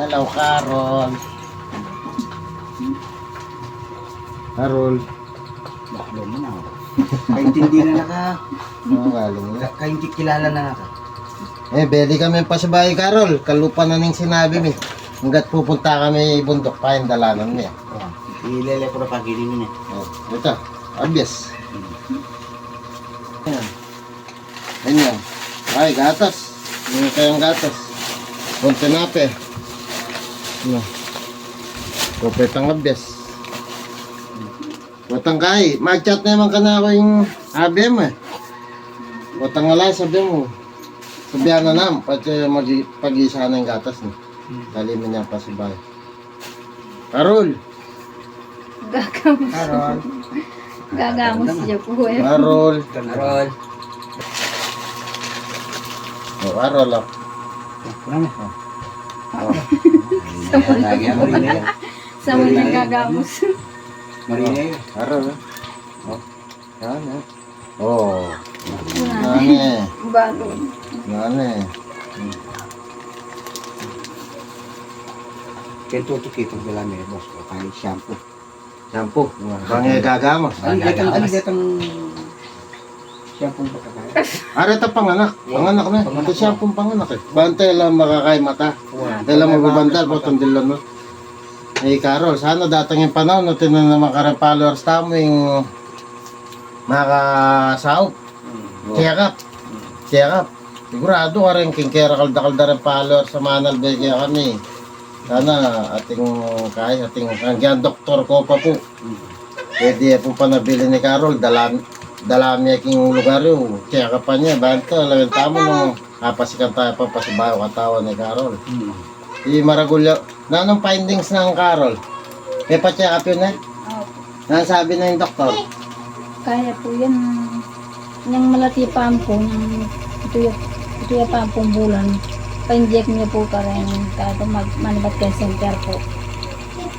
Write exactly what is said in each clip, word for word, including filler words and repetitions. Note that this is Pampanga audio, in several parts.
Hello, Carol. Carol. Baklo mo na. Kaintindi na na ka. Ano, galing na? Ka-, kaintindi, kilala na na ka. Eh, beli kami pasibayu, Carol. Kalupa na ning sinabi mi. Hanggat pupunta kami bunduk pa, yung dalanan mi, ah. Oh, ilele ko na pagilin yun, eh. Oh, ito. Abyas. Hmm. Ayan. Ayan. Ay, gatas. Yung kayang gatas. Konti na pe. Ano? Kompletang abyas. Botang kai, mag-chat naman kanaku ing abe mu, eh. Botang ala, sabi mu. Sabian na nam, pati mag-, pag-isa na ing gatas, no? Hmm. Dali mu niyang pasibay. Carol! Gagamus. Carol! Gagamus siya po, eh. Carol! Carol! Oh, Carol, oh. Ano? Oh. Oh. Sa mga Marine. Sa mga gagamus. Marine. Carol, oh. Oh. Yan, eh. Oh. Yan, eh. Bago. Yan, eh. Kaya tutuki pag dala may boss ko, kaya shampoo. Shampoo. Bang e gagamus. Ano detang, ano detang shampoo ba ka kaya? Are ta panganak. Panganak na. Panganak. Ito shampoo panganak, eh. Bante lang makakay mata. Tela mababandal, botang dilan, no? Eh, Carol, sana datang ing panaun, no, tinan na makarang followers tamu, ing makasaup. Mm. Check up. Mm. Check up. Sigurado ka rin, king kera kalda-kalda rin followers a manalbe kekami. Sana atin kaya, atin, kanyan doktor ko pa pu. Mm. Pwede ya pu panabilin ni Carol, dala, dala mi ya king lugar yu. Check up pa niya, banta, lawen tamu nung apasikan taya pa pasibayu katawan ni Carol. Mm. Di maragul ya. Nanung findings nang Carol? May pa-check up yun, eh? Opo. Nanung sabi na ing doktor? Kaya po yan. Yang malati pa po, yang ito ya, ito ya pa po bulan. Pa-inject niya po karin, kaya po mag-, manibat keng center po.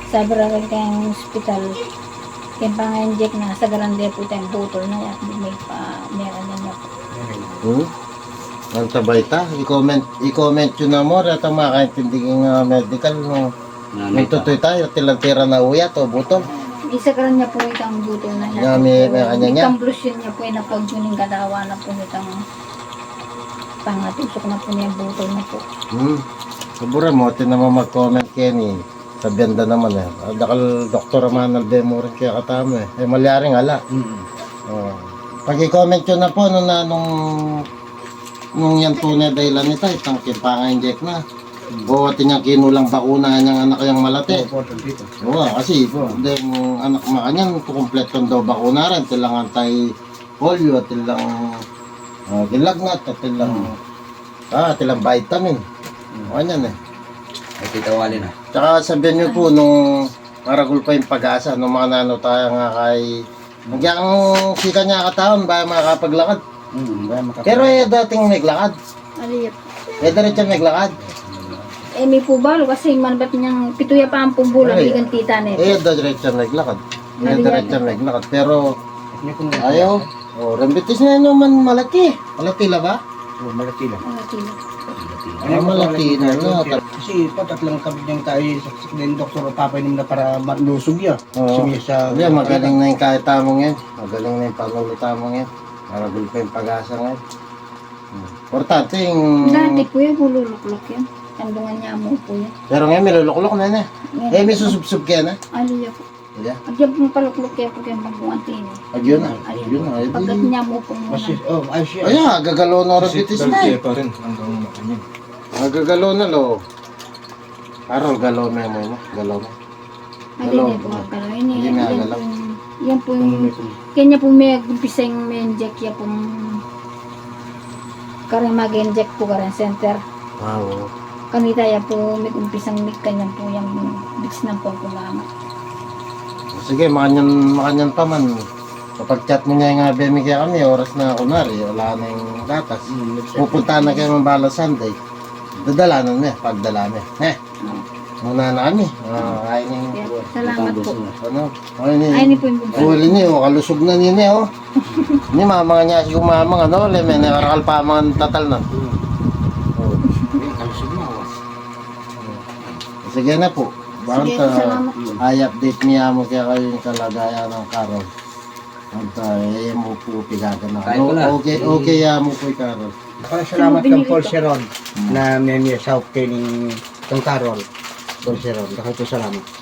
Sabi ra rin keng hospital, keng pang-inject na, sa garande po tayong butol na yan, may pa, meron na niya po. Hmm? Antabay ta, i-comment, i-comment yu na mu, reta makaintindi king, ah, medical, no? Nung tutuy tayu, tilan tira na uyat o butol. Isa karan niya po itang butol na niya. Nga, may, may kanya niya. Ikamblusyon niya po, inapag yun yung kadawa na po itang pangatusok na po niya, butol na po. Hmm. Sabura mu, atin naman mag-comment keni. Sabian da naman, eh. Ah, dakal doktor a manalbe mu rin kekatamu, eh. Eh, malyaring ala. Mm. Oh. Pag-i-comment yu na pu, nung na, nung, nung yan tune dahilan nita, itang king panga-inject na. Mm. O, atin yang kinulang bakuna yang anak yang malati. Opo, tandito. Oo, kasi, oo, deng anak makanyan, kukumpleto daw bakuna rin, tilang anti-polio, tilang, ah, king lagnat, tilang, mm, ah, tilang vitamin. Mm. Makanyan, eh. Ay, titawalin, ah. Tsaka sabian yu pu, nung maragul pa ing pag-asa, nung makananu taya nga kay, agyang sikan ya katawan, baya makapaglakad. Hmm, baya makapaglakad. Pero e da atin meglakad. Ali ya pu. E da retsa meglakad. E mi pu balu kasi manibat niyang pitu ya pa ampung bulan, ay, di ganti ta ne. E da retsa meglakad. E da retsa meglakad. Pero, ayo, o, rembitis na yan, no, man malati. Malati la ba? O, malati la. Malati la. Ah, malati la. Kasi pa, tatlang kabit niyang tayo, saksak na ing doktor, papainom na para malusog ya. Oo. Sige, siya, magaling na ing kaya tamu ngeni. Magaling na ing panulu tamu ngeni. Maragul pa ing pag-asa ngeni. Hmm. Importante ing... Dati pu yan, lulukluk yan. Kandungan niya mu pu yan. Pero ngeni, milulukluk na, ne? Ngeni. E, misusubsub kaya, ne? Ali ya pu. Iya. Agyan pung palukluk ya pu keng bangkuan tini. Agyan na. Agyan na. Pagkat niya mu pu muna. Mas, oh, ay, siya. Ay, agagalo na rin. Kasi bitis na, eh. Dati pa rin, hanggang ano. Agagalo na, lo. Carol, galo me mu, no? Galo me. Ay, galo, di na pu galo. Ini, ini, yan pu, yan pu, kanya pu me-umpisa ing me-inject ya pu, karin mag-inject pu karin center. Ah, oo. Kanita ya pu, me-umpisang mig kanyan pu yang bits nang pagkumama. Sige, makanyan, makanyan pa man. Kapag-chat mu ne ing abe mi kekami, oras na kunwari, ala na ing gatas. Hmm, pupunta na kaya mabala Sunday. Dadalanan me, pagdala me. He? Muna na kami. Ah, ay ni. Salamat pu. Ano? Ay ni. Ay ni pu ing bunso. Uli ni, o, kalusug na nini, o. Ni mama nga niya, si mama nga, no? Le, me ne karakal pa mga tatal na. Hmm. O. Ay, kalusug na, o. Sige na pu. Bang ta, i-update mi ya mu kekayu ing kalagayan nang Carol. Bang ta, e mu pu pigaganaka. Okay, okay ya mu pu i Carol. Dakal a salamat kang Paul Seron na mie mi saup keni kang Carol. Paul Seron, dakal pung salamat.